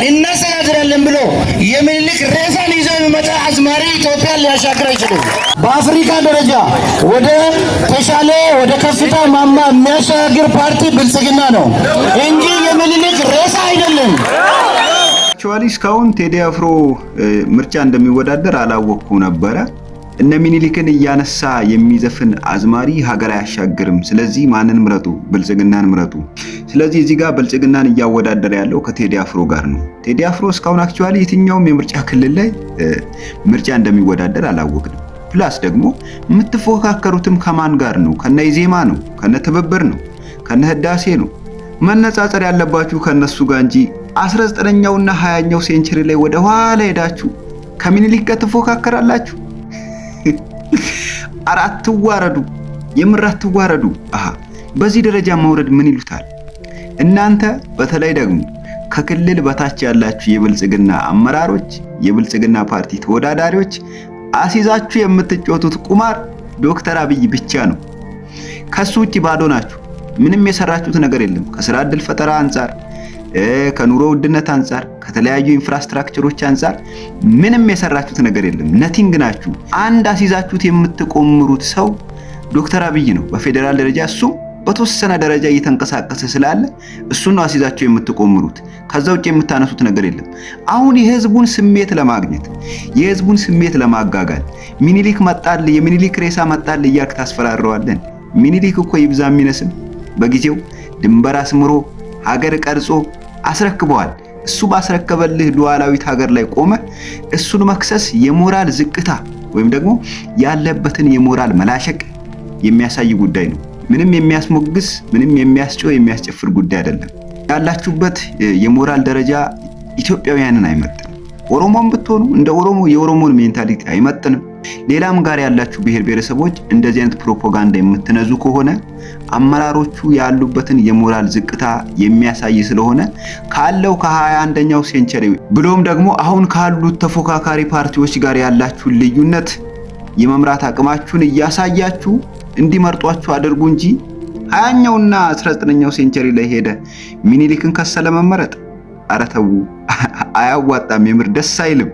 እናስተዳድራለን ብሎ የሚኒሊክ ሬሳን ይዞ የሚመጣ አዝማሪ ኢትዮጵያን ሊያሻግር አይችልም። በአፍሪካ ደረጃ ወደ ተሻለ ወደ ከፍታ ማማ የሚያሻግር ፓርቲ ብልጽግና ነው እንጂ የሚኒሊክ ሬሳ አይደለም። Actually እስካሁን ቴዲ አፍሮ ምርጫ እንደሚወዳደር አላወቅኩም ነበረ። እነ ሚኒሊክን እያነሳ የሚዘፍን አዝማሪ ሀገር አያሻግርም። ስለዚህ ማንን ምረጡ? ብልጽግናን ምረጡ። ስለዚህ እዚህ ጋር ብልጽግናን እያወዳደረ ያለው ከቴዲ አፍሮ ጋር ነው። ቴዲ አፍሮ እስካሁን actually የትኛውም የምርጫ ክልል ላይ ምርጫ እንደሚወዳደር አላወቅንም። Plus ደግሞ የምትፎካከሩትም ከማን ጋር ነው? ከነ ኢዜማ ነው፣ ከነ ትብብር ነው፣ ከነ ህዳሴ ነው። መነጻጸር ያለባችሁ ከነሱ ጋር እንጂ 19ኛውና 20ኛው century ላይ ወደ ኋላ ሄዳችሁ ከሚኒሊክ ጋር ትፎካከራላችሁ። ኧረ አትዋረዱ፣ የምር አትዋረዱ። አሃ፣ በዚህ ደረጃ መውረድ ምን ይሉታል? እናንተ በተለይ ደግሞ ከክልል በታች ያላችሁ የብልጽግና አመራሮች፣ የብልጽግና ፓርቲ ተወዳዳሪዎች አሲዛችሁ የምትጫወቱት ቁማር ዶክተር አብይ ብቻ ነው። ከሱ ውጭ ባዶ ናችሁ። ምንም የሰራችሁት ነገር የለም። ከስራ ዕድል ፈጠራ አንጻር፣ ከኑሮ ውድነት አንጻር፣ ከተለያዩ infrastructure ኦች አንጻር ምንም የሰራችሁት ነገር የለም። Nothing ናችሁ። አንድ አሲዛችሁት የምትቆምሩት ሰው ዶክተር አብይ ነው። በፌዴራል ደረጃ እሱ በተወሰነ ደረጃ እየተንቀሳቀሰ ስላለ እሱን ነው አሲዛችሁ የምትቆምሩት። ከዛ ውጭ የምታነሱት ነገር የለም። አሁን የህዝቡን ስሜት ለማግኘት፣ የህዝቡን ስሜት ለማጋጋል ሚኒሊክ መጣል፣ የሚኒሊክ ሬሳ መጣል እያልክ ታስፈራረዋለን። ሚኒሊክ እኮ ይብዛ የሚነስም በጊዜው ድንበር አስምሮ ሀገር ቀርጾ አስረክበዋል። እሱ ባስረከበልህ ሉዓላዊት ሀገር ላይ ቆመ እሱን መክሰስ የሞራል ዝቅታ ወይም ደግሞ ያለበትን የሞራል መላሸቅ የሚያሳይ ጉዳይ ነው። ምንም የሚያስሞግስ፣ ምንም የሚያስጮህ የሚያስጨፍር ጉዳይ አይደለም። ያላችሁበት የሞራል ደረጃ ኢትዮጵያውያንን አይመጥንም። ኦሮሞም ብትሆኑ እንደ ኦሮሞ የኦሮሞን mentality አይመጥንም። ሌላም ጋር ያላችሁ ብሔር ብሔረሰቦች እንደዚህ አይነት ፕሮፓጋንዳ የምትነዙ ከሆነ አመራሮቹ ያሉበትን የሞራል ዝቅታ የሚያሳይ ስለሆነ ካለው ከ21ኛው century ብሎም ደግሞ አሁን ካሉት ተፎካካሪ ፓርቲዎች ጋር ያላችሁን ልዩነት የመምራት አቅማችሁን እያሳያችሁ እንዲመርጧችሁ አድርጉ እንጂ 20ኛውና 19ኛው century ላይ ሄደ ሚኒሊክን ከሰለ መመረጥ፣ ኧረ ተው፣ አያዋጣም። የምር ደስ አይልም።